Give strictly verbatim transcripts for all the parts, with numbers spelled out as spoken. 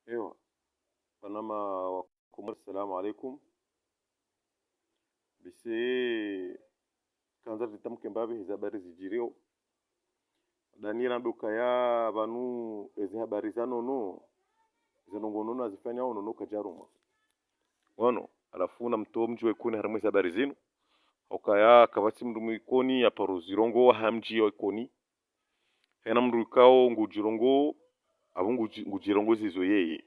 Ewa. Wananya wa Komori, assalamu alaikum. Bise, kandza ritamke mbapvi heze habari zidjiriyo. Ndani randro kaya pvanu eze habari za nono, ze ndrongoo nono azifanyao nono kadjarumwa. Wono, halafu namtowe mdji wa Ikoni harimwa eze habari zinu. Hukaya kapvatsi mndru mwa Ikoni yaparo zirongowa ha mdji wa Ikoni. Hayina mndru ikao ngudjirongoo, apvo ngudji-, ngudjirongoa zizo yeye.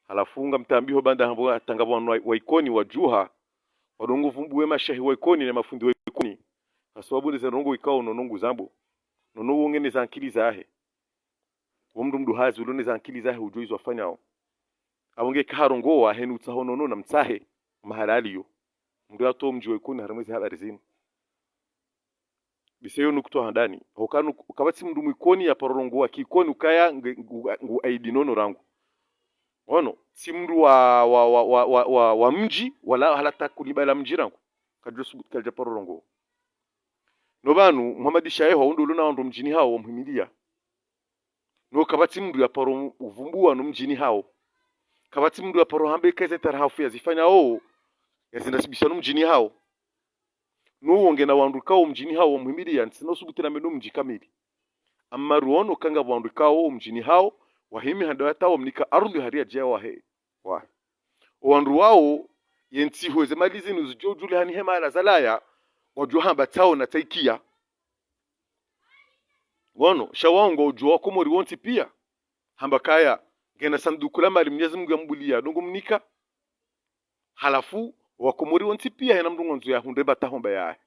Halafu ngamtambiho banda hamba hata ngapvo wanu wa, wa Ikoni wadjuha, wadungu vumbuwe mashahi wa Ikoni ne mafundi wa Ikoni. Hasababu ndeze ndrongoo ikao nono nguzambo. Nono wo ngena ze ankili zahe. Wo mndru mdru hazi ulo ne ze ankili zahe udjuwa izo afanyao. Apvo nge kaharongowa heni utsaho nono namtsahe mahala yaliyo. Mndru yatowe mdji wa Ikoni harimwa eze habari zinu. Bise yo nukutwa handani. Hukaya nuk-, kapvatsi mndru mwa Ikoni yaparo rongowa ki Ikoni ukaya nge-, ngu-, ngu aidi nono rangu. Wono, tsi mndru wa, wa, wa mdji, wala hata kulibala mdji rangu. Kadjo subuti, kadjaparo rongowa. No pvanu, Muhammad Shaeho, undo ulo na wandru mdjini hawo wamhimiliya. No kapvatsi mndru yaparo uvumbuwa no mdjini hawo. Kapvatsi mndru yaparo hamba eka eze tarahafu yazifanyao, yazinasibisha no mdjini hawo. No wo ngena wandru ikao mdjini hawo wamhimiliya, ntsina usubuti name no mdji kamili. Amma ruono kanga wandru ikao mdjini hawo, wahimi handa hata wamnika ardhwi hari yadje yawahe. Wa. O wandru wawo, ye ntsihu eze mali zinu zidjo djulihana he mahala zalawa, wadjo hamba tsawo na tsaikiya. Wono, sha wawo ngwadjuwa Wakomori wontsi piya. Hamba kaya, ngena sanduku la mali Mnyezi Mungu yambuliya, ndo ngumnika. Halafu, Wakomori wontsi piya hayina mndru ngwandzo yahundre mbataho mba yahe.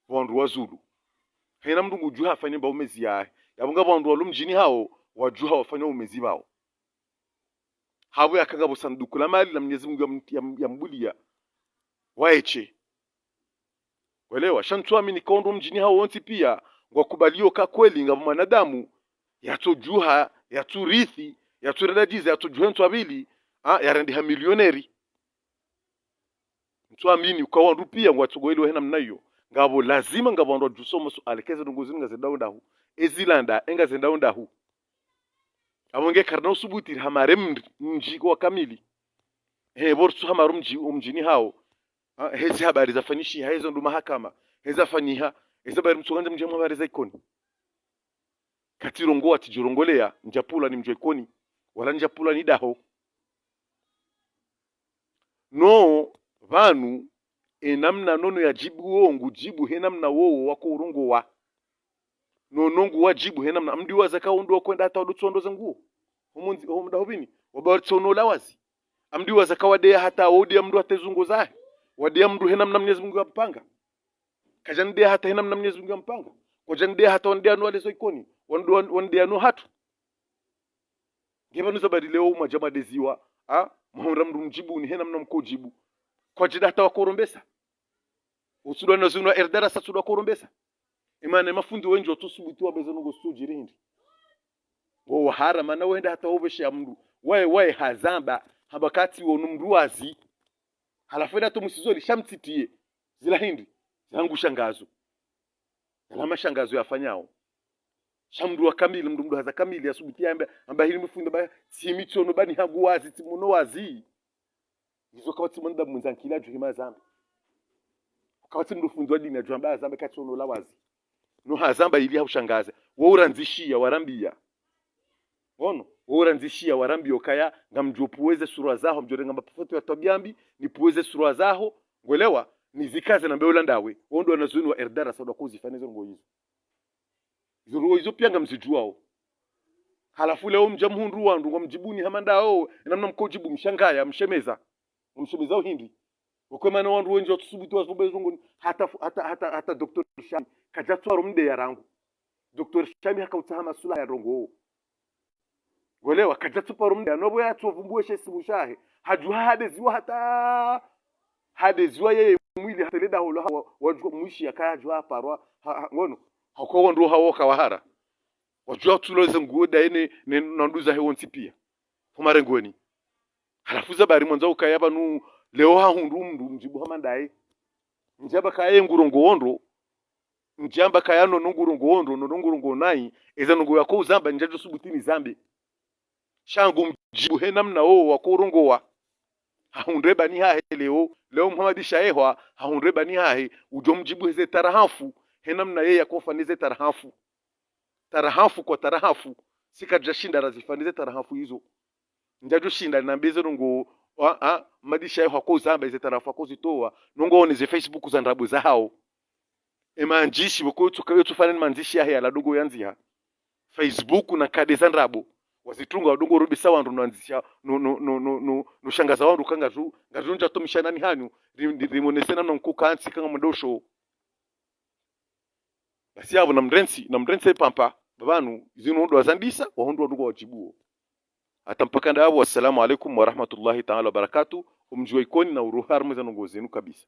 Wandru wa Zulu. Hayina mndru ngudjuha afanye mba umezi yahe. Yapvo ngapvo wandru walo mdjini hawo, wadjuha wafanye umezi pvawo. Hapvo yaka ngapvo sanduku la mali la Mnyezi Mungu yam-, yam-, yambuliya. Waeshe. Welewa, sha ntsuamini ka wandru mdjini hawo wontsi piya, ngwakubaliyo ka kweli ngapvo mwanadamu, yatsodjuha, yatsurithi, yatsurenda djiza, yatsodjuha ntsu mbili, ah, yarendeha milioneri. Ntsuamini uka wandru piya ngwatsogoelewa he namna iyo. Ngapvo lazima ngapvo wandru wadjusoma suala eka eze ndrongoo zinu ngazendao ndahu. Ezi landa, e ngazendao ndahu. Apvo nge karina usubuti rihamare mndri, mdji kwa kamili. He, pvo ritsu hamare mdji, o mdjini hawo. Ha, hezi habari zafanyishiha, hezo ndo mahakama, heza fanyiha, eza habari mtsokandza mdji hamwe habari za Ikoni. Katsirongowa, tsidjirongoleya, ndjapvulwa ni mdji wa Ikoni, wala ndjapvulwa ni daho. No, pvanu, e namna nono yadjibu wo, ngudjibu he namna wowo wakourongowa. Nono nguwadjibu he namna, amdiwaza ka wandru wakoenda hata wadotsuwa ndo ze nguo. Homo ndzi, homo daho pvini, waba waritsono la wazi. Amdiwaza ka wadeya hata waudeya mndru hata ezungo zahe. Wadeya mndru he namna Mnyezi Mungu yampanga. Kadjanideya hata he namna Mnyezi Mungu yampanga. Kwadjanideya hata wanideya no walezo Ikoni. Wanideya, wanideya no hatru. Nge pvanu zabari leo mwadja mwadeziwa, ha? Mwahundra mndru mdjibuni, he namna mkoudjibu. Kwadjida hata wakorombesa. Utsudwa na zinu wa R D R S atsudwa korombesa. Imana mafundi wendji watsosubuti wambe ze ndrongoo zitsudjiri hindri. Wo wahara, mana wenda hata wopvesheya mndru. Waye, waye hazamba, hamba katsi wonu mndru wazi. Halafu enda to musizoli, sha mtsitiye. Zila hindri, zangu shangazo. Yala mashangazo yafanyao. Sha mndru wa kamili, mndru, mndru haza kamili, yasubuti yambe, amba hili mfundi, amba tsi mi tsiono ba ni hangu wazi, tsi muno wazi. Izo kapvatsi mwanadamu mwenye ankili yadjuha hamba zambe. Kapvatsi mndru fundi wa dini yadjuha hamba zambe katsiono la wazi. No hazamba ili haushangaze. Wo urandzishiya, warambiya. Wono, wo urandzishiya, warambiya ukaya, ngamdjo pvuwa ze sura zaho, mdjo renga mafoto ya twabiya mbi, nipvuwe ze sura zaho, ngwelewa, nizikaze nambe ula ndawe. Wo ndo wanazuoni wa R D R S wadwa kozifanya ze ndrongoo izo. Izo ndrongoo izo piya ngamzidjuwao. Halafu leo mdja mhundru wandru, ngamdjibuni hama ndawo, e namna mkoudjibu mshangaya, mshemeza. Mshemeza uhindri. Ukwe mana wandru wendji watsusubuti wazombe ndrongoo, hata fu-, hata, hata, hata Docteur Shami, kadjatsuparo mdeya rangu. Docteur Shami hakautsaha masula ya ndrongoo. Ngwelewa, kadjatsuparo mdeya, nopvo yatsovumbuwe she simu shahe. Hadjuha hadeziwa hata, hadeziwa yeye mwili hata le daho lo ha-, wa-, wadjuha mwishi yaka hadjuha haparwa, ha-, ha-, ngono. Hauka wandru hawo kawahara. Wadjuha tsulo ze nguo daye ne, ne, na nduza he wontsi piya. Ho marengweni. Halafu zabari mwandza ukaya pvanu leo hahundru mndru mdjibu hama ndaye. Ndjamba kaya ngurongowo ndro. Ndjamba kaya nono ngurongowo ndro, nono ngurongowo nayi. Eza ndrongoo yakouzamba, ndjadjosubuti nizambe. Sha ngu djibu he namna wo wakorongowa. Hahundre bani hahe leo, leo Muhammad Shayehwa, hahundre bani hahe, udjo mdjibu heze tarahafu, he namna yeye yakofanya ze tarahafu. Tarahafu kwa tarahafu, si karidjashinda razifanye ze tarahafu izo. Ndjadjo shinda nambe ze ndrongo, a, a, Muhammad Shayehwa akozamba, eze tarahafu akozitowa, nongo one ze Facebook za ndrabo zahao. E mandzishi, pvoko yotsu, yotsufanya ni mandzishi yahe yala ndrongo yandziha. Facebook na kade za ndrabo. Wazitunga wandru ngwao robesa wandru no andzisha, no, no, no, no, no, no shangaza wandru ka ngazidjo, ngazidjo ndja tomishana ni hanyu, ri-, ri-, rimonese namna nkuka ntsi ka ngamdosho. Basi yapvo namrentsi, namrentsi pvapvo, pvapvanu, zinu ndo wazandisa, wahundru wandru ngwawadjibuo. Hata mpaka ndapvo, wassalamu alaikum warahmatullahi taala wabarakatuh, omdji wa Ikoni na uroha harimwa ze ndrongo zinu kabisa.